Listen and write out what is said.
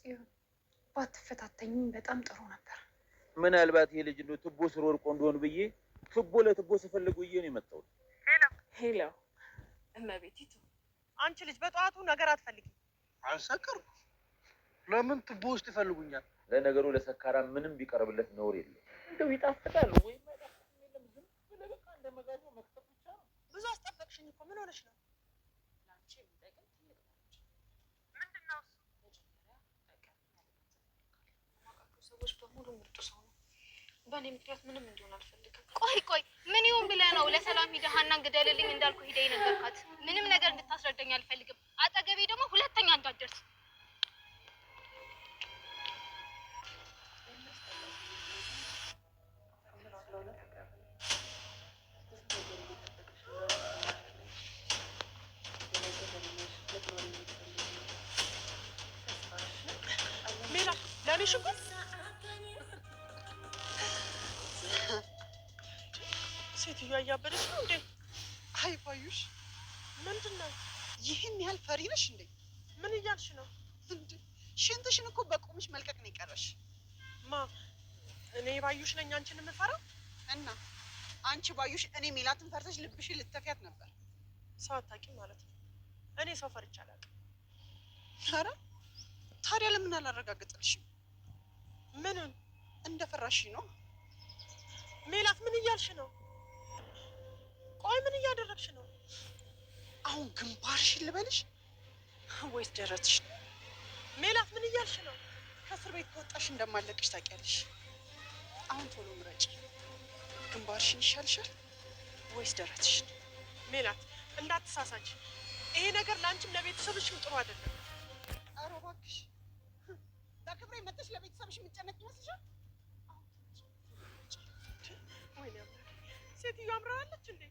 ጽዮን ባትፈታተኝም በጣም ጥሩ ነበር። ምናልባት ይሄ ልጅ እንደው ትቦ ስር ወድቆ እንደሆን ብዬ ትቦ ለትቦ ስፈልግ ብዬ ነው የመጣሁት። Hello እመቤቲቱ፣ አንቺ ልጅ በጠዋቱ ነገር አትፈልጊ። አልሰከርኩም። ለምን ትቦ ውስጥ ይፈልጉኛል? ለነገሩ ለሰካራም ምንም ቢቀርብለት ነውር የለም። እንደው ይጣፍጣል ወይም አይጣፍጥም የለም። ዝም ብለህ በቃ እንደ መጋዣ መክተፍ ብቻ ነው። ብዙ አስጠበቅሽኝ እኮ ምን ሆነሽ ነው? ለአንቺ የሚጠቅም ትልቅ መረጃ። ምንድን ነው እሱ? መጀመሪያ በቀን ያለ ገንዘብ እልካለሁ። የማውቃቸው ሰዎች በሙሉ ምርጡ ሰው ነው። በእኔ ምክንያት ምንም እንዲሆን አልፈልግም። ቆይ ቆይ፣ ምን ይሁን ብለህ ነው ለሰላም ሂደህ ሀናን ግደልልኝ እንዳልኩ ሂደህ የነገርካት? ምንም ነገር እንድታስረዳኝ አልፈልግም። አጠገቤ ደግሞ ሁለተኛ እንዳትደርስ። ሜላት ለእኔ ሽጉጥ ሴትዮዋ እያበደች ነው እንዴ? አይ ባዩሽ፣ ምንድን ነው? ይህን ያህል ፈሪ ነሽ እንዴ? ምን እያልሽ ነው? እንዴ ሽንትሽን እኮ በቁምሽ መልቀቅ ነው የቀረሽ። ማ እኔ ባዩሽ ነኝ አንቺን የምፈራው? እና አንቺ ባዩሽ እኔ ሜላትን ፈርተሽ ልብሽን ልትተፊያት ነበር። ሰው አታውቂም ማለት ነው። እኔ ሰው ፈርቼ አላውቅም። ኧረ ታዲያ ለምን አላረጋግጥልሽም? ምኑን? እንደ ፈራሽ ነው። ሜላት ምን እያልሽ ነው? ቆይ ምን እያደረግሽ ነው? አሁን ግንባርሽን ልበልሽ ወይስ ደረትሽን? ሜላት ምን እያልሽ ነው? ከእስር ቤት ከወጣሽ እንደማለቅሽ ታውቂያለሽ። አሁን ቶሎ ምረጪ። ግንባርሽን ይሻልሻል ወይስ ደረትሽን? ሜላት እንዳትሳሳች። ይሄ ነገር ለአንቺም ለቤተሰብሽም ጥሩ አይደለም። ኧረ እባክሽ በክብሬ መጥተሽ ለቤተሰብሽ የምትጨነቅ ይመስልሻል? ወይኔ አምላኬ፣ ሴትዮዋ አምራለች እንዴ?